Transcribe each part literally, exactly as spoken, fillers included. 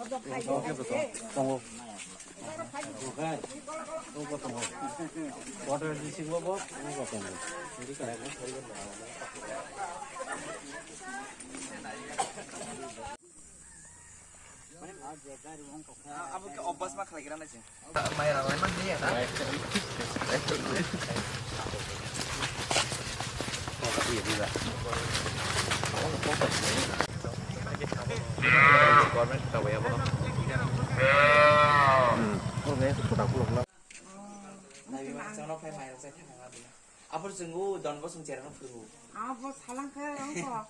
Tongo. Tongo. Water di sing bo bo tongo. Abo khe obas ma khlai gra nai se. Abor chwng o don bosong cherang phuru. Abo salangkha ongko.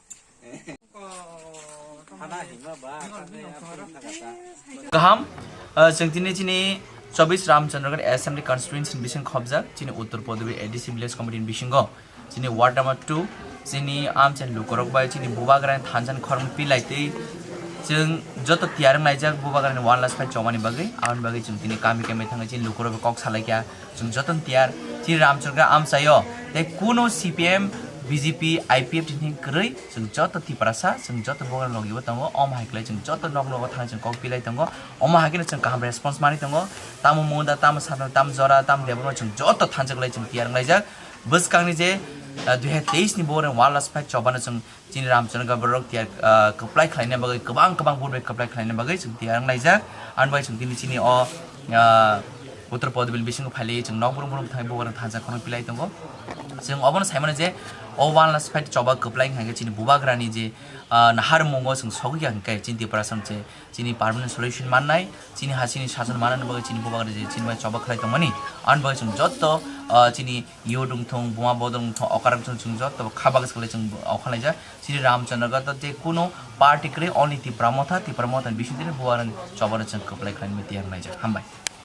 Kaham, ah, chwng tini chini chobis Ramchandragarh Assembly Constituency ni bising khobjak, chini Uttor Podubir A D C Village Committee ni bisingo, chini Ward number two, chini amchaini lukurok bai chini bubagrani thansa ni khorang pilai twi chwng joto tiyar wng laijak bubagrani one last fight chobani bagwi, aboni bagwi chwng tini kami kami thangwi chini lukurok bai kok salaikha. Chwng jotono tiyar, chini Ramchandragarh amchaio tei kuno C P M, B J P, I P F ni thing kwrwi, chwng joto Tiprasa, chwng joto bubagrani logibo tongo, omo hai khlai chwng joto nok nogo thangwi chwng kok pilai tongo, omo hai kheno chwng kaham response manwi tongo, tamo Munda, tamo Satnam, tamo Jora, tamo Debbarma chwng joto thansa kwlai chwng tiyar wnglaijak. Bwskangni je, ah, dui hazar teis ni bubagrani one last fight chobano chwng chini Ramchandragarh borok tiyar, ah, kwplai khlaina bagwi, kwbang kwbang vote bai kwplai khlaina bagwi chwng tiyar wnglaijak. Ani bai chwng tini chini o, ah, Uttor Podubir bisingo phailwi chwng nok brum brum thangwi bubagrani thansa khorang pilai tongo. Chwng obono saimano je o one last fight choba kwplai wngkha khe chini bubagrani je, ah, naharmungo chwng sogwi ya hwnkhe chini Tiprasa se chini permanent solution mannai, chini hasini sason manani bagwi chini bubagra je chini bai choba khlai tongmani, ani bagwi chwng jotto, ah, chini youth wngthung, buma bodol wngthung, okra wngthung, chwng jotto kha bagwi swkali chwng okhalaijak. Chini Ramchandragarh je kuno party kwrwi, only Tipra Motha, Tipra Motha ni bisingtwi bubagrani chobano chwng kwplai khlainani tiyar wnglaijak. Hambai.